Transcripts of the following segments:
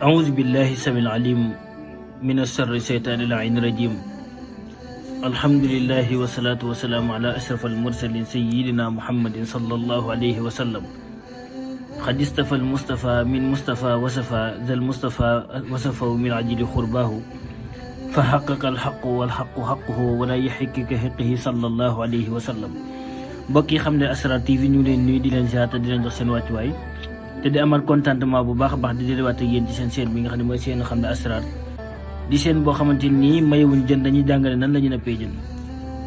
أعوذ بالله السميع العليم من الشر الشيطان اللعين الرجيم. الحمد لله والصلاة والسلام على أشرف المرسلين سيدنا محمد صلى الله عليه وسلم. قد استفى المصطفى من مصطفى وصفى ذا المصطفى وصفه من عجل خرباه فحقق الحق والحق حقه ولا يحق كحقه صلى الله عليه وسلم. mbokk yi xam ne Asrar TV ñu leen nuyu di leen ziar te di leen jox seen wàccuwaay te di amal contentement bu baax a baax di delluwaat ak yéen ci seen chaîne bi nga xam ne mooy seen xam ne Asrar di seen boo xamante nii mayewuñ jën dañuy jàngale nan la ñu nappee jën.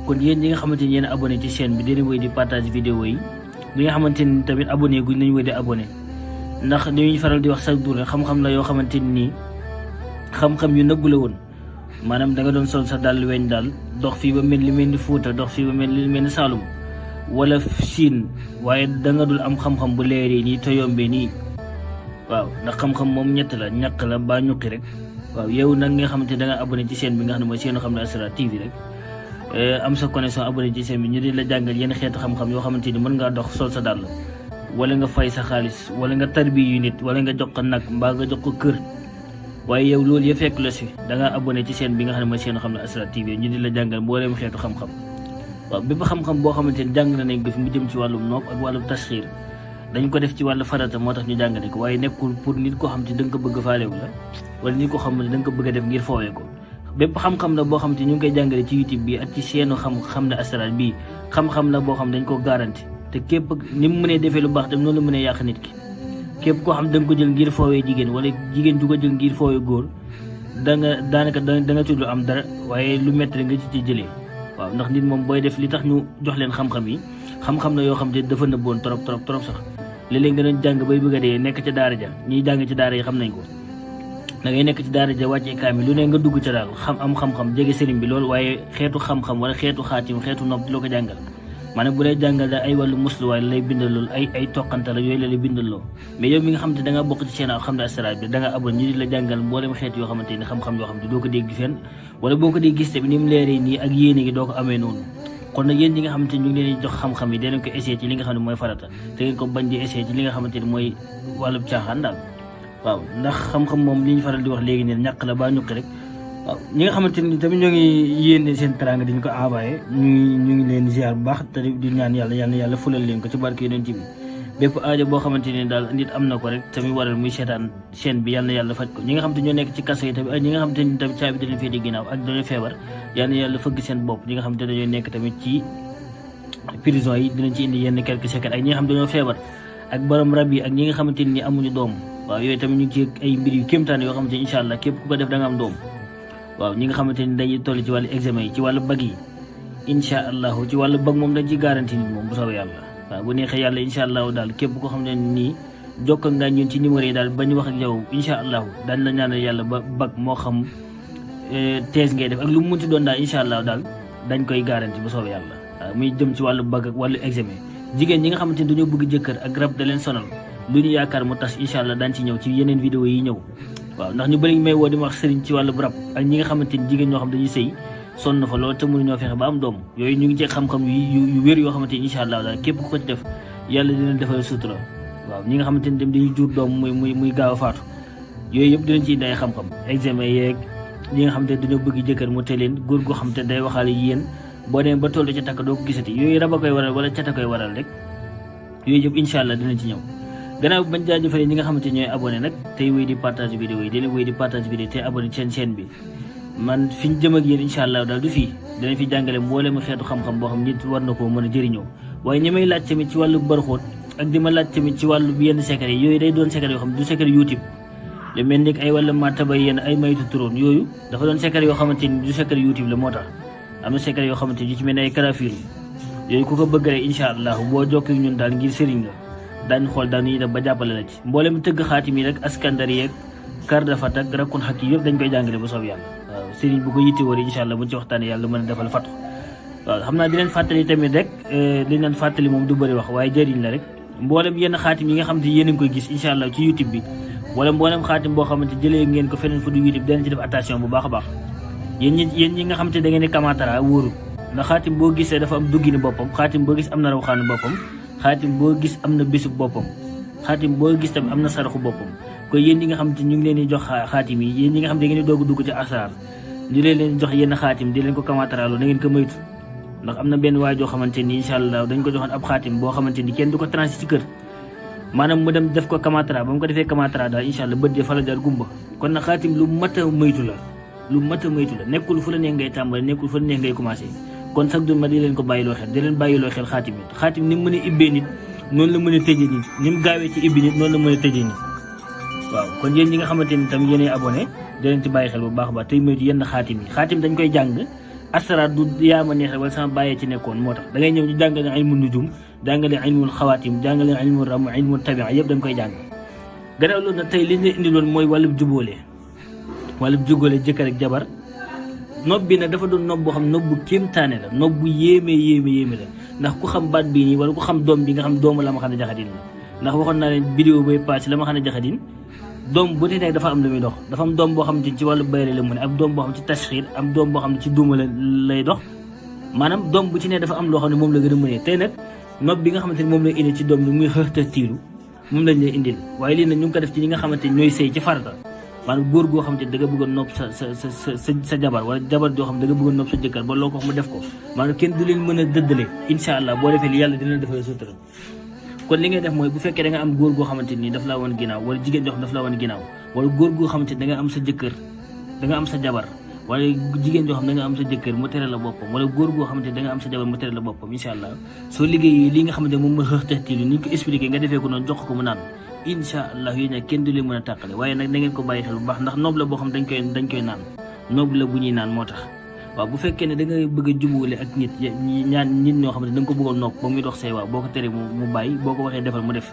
kon yéen ñi nga xamante ni yéen a abonné ci chaîne bi dina wéy di partage vidéo yi li nga xamante ni tamit abonné guñ nañu wéy di abonné ndax dañuy faral di wax chaque jour xam-xam la yoo xamante nii xam-xam yu nëbbu la woon. maanaam da nga doon sol sa dàll weñ daal dox fii ba mel li mel ni Fuuta dox fii ba mel ni Saalum wala Siin waaye da nga dul am xam-xam bu leeree nii te yombee nii waaw ndax xam-xam moom ñett la ñàkk la ba ñuqi rek. waaw yow nag nga xamante da nga abonné ci chaîne bi nga xam ne mooy seen xam ne Asrar TV rek am sa connexion abonné ci chaîne bi ñu di la jàngal yenn xeetu xam-xam yoo xamante ni mën ngaa dox sol sa dàll wala nga fay sa xaalis wala nga tarbi yu nit wala nga jox ko nag mbaa nga jox ko kër. waaye yow loolu yëpp fekk la si da nga abonné ci chaîne bi nga xam ne mooy seen xam ne Asrar TV ñu di la jàngal mbooleem xeetu xam-xam. waaw bépp xam-xam boo xamante ni jàng nañ ko fi mu jëm ci wàllum nopp ak wàllum tasxiir dañ ko def ci wàllu farata moo tax ñu jàngale ko waaye nekkul pour nit koo xam te da nga ko bëgg faalewu la wala nit ko xam ne da nga ko bëgg a def ngir foowee ko. bépp xam-xam la boo xam te ñu ngi koy jàngale ci YouTube bi ak ci seenu xam ne Asrar bii xam-xam la boo xam dañ ko garanti te képp ni mu mënee defee lu baax tam noonu la mënee yàq nit ki. képp koo xam da nga ko jël ngir foowee jigéen wala jigéen ju ko jël ngir foowee góor da nga daanaka da nga tudd am dara waaye lu métti nga ci jëlee. waaw ndax nit moom booy def li tax ñu jox leen xam-xam yi xam-xam la yoo xam te dafa nëbboon trop sax léeg-léeg nga doon jàng bay bëgg a dee nekk ca daara ja ñiy jàng ci daara yi xam nañ ko. da ngay nekk ci daara ja wàccee kaami lu ne nga dugg ca daal am xam-xam jege sëriñ bi loolu waaye xeetu xam-xam wala xeetu xaatim xeetu nopp di loo ko jàngal. maanaam bu lay jàngal da ay wàllu musluwaay la lay bindal loolu ay toqante la yooyu la lay bindal loo mais yow mi nga xam te da nga bokk ci seen xam ne Asrar bi da nga abonné ñu di la jàngal mboolem xeet yoo xamante ni xam-xam yoo xam te doo ko dégg fenn wala boo ko dee gis tamit ni mu leeree nii ak yéene gi doo ko amee noonu. kon nag yéen ñi nga xamante ni ñu ngi leen di jox xam-xam yi danañ ko essayé ci li nga xam ne mooy farata te ngeen ko bañ di essayé ci li nga xamante ni mooy wàllu caaxaan daal. waaw ndax xam-xam moom li ñu faral di wax léegi ne ñàkk la baa ñuqi rek. waaw ñi nga xamante ni tamit ñoo ngi yéene seen teranga diñ ko envoyé ñu ngi leen ziar bu baax te di ñaan yàlla fulal leen ko ci barke Yonent bi. bépp aajo boo xamante ni daal nit am na ko rek tamit waral muy seetaan chaîne bi yàlla faj ko. ñi nga xamante ñoo nekk ci kaso yi tamit ak ñi nga xamante ni tamit caabi dañu féete ginnaaw ak dañoo feebar yàlla fëgg seen bopp. ñi nga xamante dañoo nekk tamit ci prison yi dinañ ci indi yenn quelques secondes ak ñi nga xam dañoo feebar ak borom rab yi ak ñi nga xamante ni amuñu doom. waaw yooyu tamit ñu ngi ci ay mbir yu kéemtaan yoo xamante ni incha allah képp ku ko def da nga am doom. waaw ñi nga xamante ni dañuy toll ci wàllu examen yi ci wàllu bag yi incha allahu ci wàllu bag moom dañ ci garanti nit moom bu soobee yàlla. waaw bu neexee yàlla incha allahu daal képp koo xam ne nii jokka nga ñun ci numéro yi daal bañ wax ak yow incha allahu daañ la ñaanal yàlla ba bag moo xam thèse ngay def ak lu mu munti doon daal incha allahu daal dañ koy garanti bu soobee yàlla. waaw muy jëm ci wàllu bag ak wàllu examen jigéen ñi nga xamante ni dañoo bëgg jëkkër ak rab da leen sonal lu ñu yaakaar mu tas incha allah daañ ci ñëw ci yeneen vidéo yi ñëw. waaw ndax ñu bëri may woo di ma wax sëriñ ci wàllu rab ak ñi nga xamante ni jigéen ñoo xam dañuy sëy sonn na fa loolu te mënuñoo fexe ba am doom yooyu ñu ngi ci xam-xam yu wér yoo xamante ni incha allah daal képp ku ko ci def yàlla dina defal sutura. waaw ñi nga xamante ni dañuy jur doom muy gaaw a faatu yooyu yëpp dinañ ciy day xam-xam examen yeeg ñi nga xamante ni dañoo bëgg jëkkër mu teel leen góor goo xam te day waxaale yéen boo demee ba toll ca takk doo ko gisati yooyu rab a koy waral wala cat a koy waral rek yooyu yëpp incha allah dinañ ci ñëw. gannaaw bañ jaajëfalee ñi nga xamante ñooy abonné nag tey wéy di partage vidéo yi dina wéy di partage vidéo tey abonné seen chaîne bi man fi ñu jëm ak yéen incha allah daal du fii dinañ fi jàngale mboolem xeetu xam-xam boo xam nit war na koo mën a jëriñoo waaye ñi may laaj tamit ci wàllu barxóot ak di ma laaj tamit ci wàllu yenn secret yooyu day doon secret yoo xam du secret YouTube lu mel ni ay wala ma tabay yenn ay maytu turoon yooyu dafa doon secret yoo xamante ni du secret YouTube la moo tax am na secret yoo xamante ni ci mel ni ay karafir yooyu ku ko bëgg rek incha allah boo jokk ñun daal ngir sëriñ la daañu xool daal ñuy def ba jàppale la ci mboolem tëgg xaatim yi rek askandar yeeg kar dafa tak rakkun xakk yi yëpp dañ koy jàngale bu soob yàlla. waaw sëriñ bu ko yitte woon incha allah buñ ci waxtaanee yàlla mën a defal fatu. waaw xam naa di leen fàttali tamit rek li leen fàttali moom du bëri wax waaye jëriñ la rek mboolem yenn xaatim yi nga xam te yéen a ngi koy gis incha allah ci YouTube bi wala mboolem xaatim boo xamante jëlee ngeen ko feneen fu du YouTube danañ ci def attention bu baax a baax yéen ñi nga xam te da ngeen di kamaatara wóoru ndax xaatim boo gisee dafa am duggini boppam xaatim boo gis am na rawxaanu boppam xaatim boo gis am na bésub boppam xaatim boo gis tamit am na saraxu boppam ko yéen ñi nga xam te ñu ngi leen di jox xaatim yi yéen ñi nga xam da ngeen di doog a dugg ci asraar ñu leen jox yenn xaatim di leen ko kamataraaloo na ngeen ko moytu ndax am na benn waay joo xamante ni incha allah dañ ko joxoon ab xaatim boo xamante ni kenn du ko transi ci kër maanaam mu dem def ko kamatara ba mu ko defee kamatara daal incha allah bët de fa la jaar gumba kon nag xaatim lu mat a moytu la nekkul fu la neex ngay tàmbale nekkul fu la neex ngay commencé kon sax du ma di leen ko bàyyiloo xel di leen bàyyiloo xel xaatim yi xaatim ni mu mën a ibbee nit noonu la mën a tëjee nit ni mu gaawee ci ibbi nit noonu la mën a tëjee nit waaw kon yéen ñi nga xamante ni tam yéenay abonné di leen ci bàyyi xel bu baax a baax tey moytu yenn xaatim yi xaatim dañ koy jàng asaraat du yaa ma neex rek wala sama bàyyee ci nekkoon moo tax da ngay ñëw ñu jàngale ilmu nujum jàngale ilmul xawaatim jàngale ilmu ram ilmu tabia yëpp dañ koy jàng gannaaw loolu nag tey li ñu indi loon mooy wàllub jubóole jëkkër ak jabar nob bi nag dafa doon nob boo xam nob bu kéemtaane la nob bu yéeme la ndax ku xam baat bii nii wala ku xam doom bi nga xam doomu la ma xam ne jaxadin la ndax waxoon naa leen vidéo bay passé la ma xam ne jaxadin doom bu te nekk dafa am lu muy dox dafa am doom boo xam ne ci wàllu bayre la mu ne am doom boo xam ne ci tashxiir am doom boo xam ne ci duuma lay dox maanaam doom bu ci ne dafa am loo xam ne moom la gën a mënee tey nag nob bi nga xamante ni moom lay indi ci doom bi muy xëxta tiilu moom lañ lay indil waaye lii nag ñu ngi ko def ci ñi nga xamante ni ñooy sëy ci farata maanaam góor goo xamante ni da nga bëgg a nopp sa jabar wala jabar joo xam ne da nga bëgg a nopp sa jëkkër ba loo ko wax mu def ko maanaam kenn du leen mën a dëddale incha allah boo defee li yàlla dina leen defal sutura kon li ngay def mooy bu fekkee da nga am góor goo xamante ni daf laa woon ginnaaw wala jigéen joo xam daf laa woon ginnaaw wala góor goo xamante ni da nga am sa jëkkër da nga am sa jabar wala jigéen joo xam da nga am sa jëkkër mu tere la boppam wala góor goo xamante ni da nga am sa jabar mu tere la boppam incha allah soo liggéeyee li nga xamante ne moom mooy xëxtatilu ni ñu ko expliqué nga defee ko noonu jox ko mu naan incha allah yéen nag kenn du leen mën a tàqale waaye nag da ngeen ko bàyyi xel bu baax ndax noob la boo xam dañ koy naan noob la bu ñuy naan moo tax waaw bu fekkee ne da nga bëgg a jubóole ak nit ñoo xamante da nga ko bëggoon nopp ba muy dox say waaw boo ko teree mu bàyyi boo ko waxee defal mu def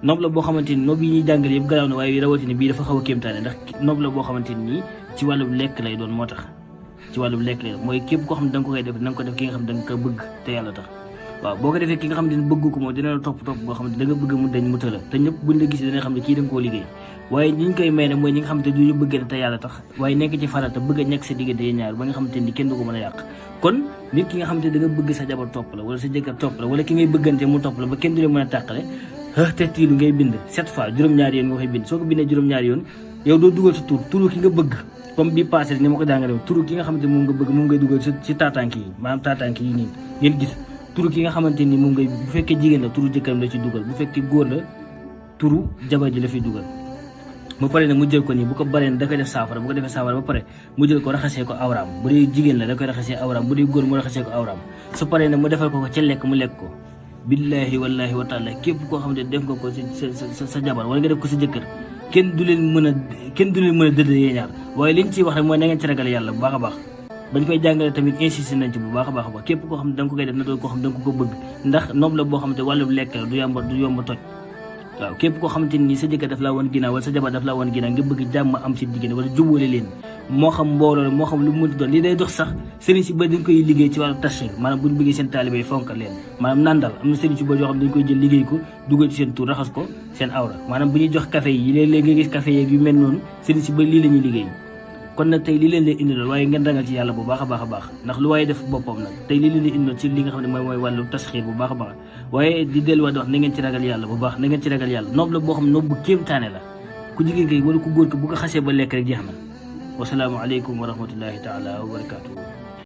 noob la boo xamante ni noob yi ñuy jàngale yëpp garaaw na waaye rawatina bii dafa xaw a kéemtaane ndax noob la boo xamante ni ci wàllu lekk lay doon moo tax ci wàllu lekk lay doon mooy képp koo xam ne da nga ko koy def na nga ko def ki nga xam ne da nga ko bëgg te yàlla tax waaw boo ko defee ki nga xam ne bëgg ko moom dina la topp boo xam ne da nga bëgg mu dañ mu tëla te ñëpp buñ la gis dina xam ne kii da nga koo liggéey waaye ñi ñu koy may ne mooy ñi nga xam te duñu bëgg te yàlla tax waaye nekk ci farata bëgg a nekk sa diggante yi ñaar ba nga xam te ni kenn du ko mën a yàq kon nit ki nga xam te da nga bëgg sa jabar topp la wala sa jëkkër topp la wala ki ngay bëggante mu topp la ba kenn du leen mën a tàqale te tiilu ngay bind 7 fois juróom-ñaari yoon nga koy bind soo ko bindee juróom-ñaari yoon yow doo dugal sa turu ki nga bëgg comme bi passé ni ma ko jàngale turu ki nga xamante moom nga bëgg moom ngay dugal ci taatank yi maanaam taatank yi nii ngeen gis turu ki nga xamante ni moom ngay bu fekkee jigéen la turu jëkkëram la ci dugal bu fekkee góor la turu jabar ji la fiy dugal ba pare nag mu jël ko nii bu ko baree da koy def saafara bu ko defee saafara ba pare mu jël ko raxasee ko awraam bu dee jigéen la da koy raxasee awraam bu dee góor mu raxasee ko awraam su paree nag mu defal ko ca lekk mu lekk ko billaahi wallaahi wa taala képp koo xam ne def nga ko sa jabar wala nga def ko sa jëkkër kenn du leen mën a dëdd yee ñaar waaye liñ ciy wax rek mooy na ngeen ci ragal yàlla bu baax a baax bañ koy jàngale tamit insisté nañ ci bu baax a baax képp koo xam ne da nga ko koy def na doon koo xam ne da nga ko bëgg ndax noob la boo xam ne wàllu lekk la du yomb toj waaw képp koo xamante ni sa jëkkër daf laa woon ginnaaw wala sa jabar daf laa woon ginnaaw nga bëgg jàmm am si diggante wala jubóole leen moo xam mbooloo la moo xam lu mu mënti doon li day dox sax sëriñ si bëri dañ koy liggéey ci wàllu tashir maanaam buñu bëggee seen taalibe yi fonkal leen maanaam nandal am na sëriñ si bëri yoo xam ne dañ koy jël liggéey ko dugal ci seen tur raxas ko seen awra maanaam bu ñuy jox café yi léeg-léeg nga gis café yeeg yu mel noonu sëriñ si bëri lii la ñuy liggéey kon nag tey lii leen leen indi lool waaye ngeen ragal ci yàlla bu baax a baax ndax lu waaye def boppam nag tey lii leen leen indi lool ci li nga xam ne mooy wàllu tasxiir bu baax a baax waaye di delluwaat di wax na ngeen ci ragal yàlla bu baax na ngeen ci ragal yàlla noob la boo xam noob bu kéemtaane la ku jigéen kay wala ku góor ko bu ko xasee ba lekk rek jeex na wasalaamu aleykum wa rahmatullahi taala wa barakatuhu